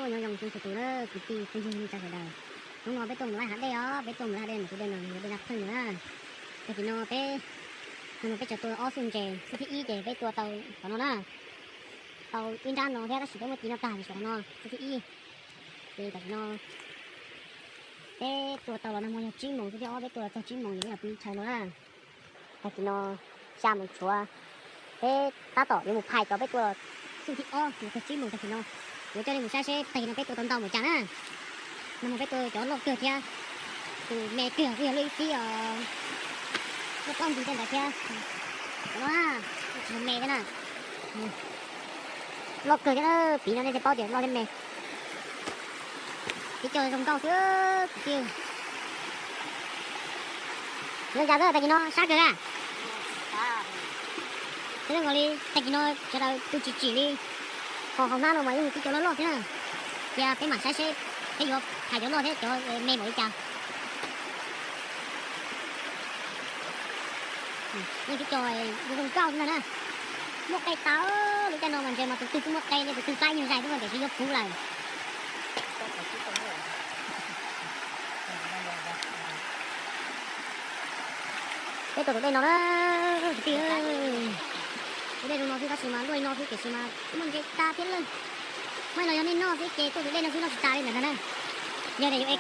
Nyob zoo txhua tus na kwv tij phooj ywg neej tsa sawv daws. Hnub no peb tuaj mus laij hav dej os, peb tuaj mus laij hav dej mas tus dej no yog dej Naj Phwj na. Tag kis no peb, hnub no peb tseem tua ob xuj ntses, xuj thib ib ces peb tua tau qhov no na. Tau ib nrab no thiab tab sis peb muab tiv no tag ces tshuav qhov no xuj thib ib. Ces tam sim no peb tua tau los nag hmo yog tsib moos, xuj thib ob peb tua txog tsib moos ces peb los pw chaw no na. Tag kis no xya moos tshuav, peb tab tom yuav mus phais cov peb tua xuj thib ob yuav txog tsib moos tag kis no. Yuav coj nej mus saib seb tag kis no peb tua tau ntau npaum cas na. Nag hmo peb tua cov loj kawg thiab, tus me kawg kuj yog loj ib xib os, loj plaub ntug tej ntawd thiab. Cov no tsis yog me thiab na. Loj kawg thiab, piv no nej thiaj paub tias loj thiab me. Peb coj zoo nkauj xwb kwv tij. Zoo cas xwb tag kis no sab kawg a. Xwb zoo nkaus li tag kis no sawv daws tua tsis tsim li. Ho hauv hnab no mas yeej peb cov loj loj thiab na. Cia peb mam saib seb peb yuav phais cov loj thiab cov me npaum li cas. Nej peb cov zoo nkauj xwb ntag na. Muaj qe tau, lub caij no mas ntses mas tus twg twb muaj qe, tus twg qaib nyuag zais xwb mas tiam sis yuav puv lawm. Peb tua tus dej no na, kwv tij. Tus dej zoo no xwb tab sis mas luaj li no xwb tiam sis mas muaj ntses tag thiab lawm. Muaj no yog nej noj xwb ces tuaj tus dej no xwb noj tsis tas li ntawm no na. Yog tias yuav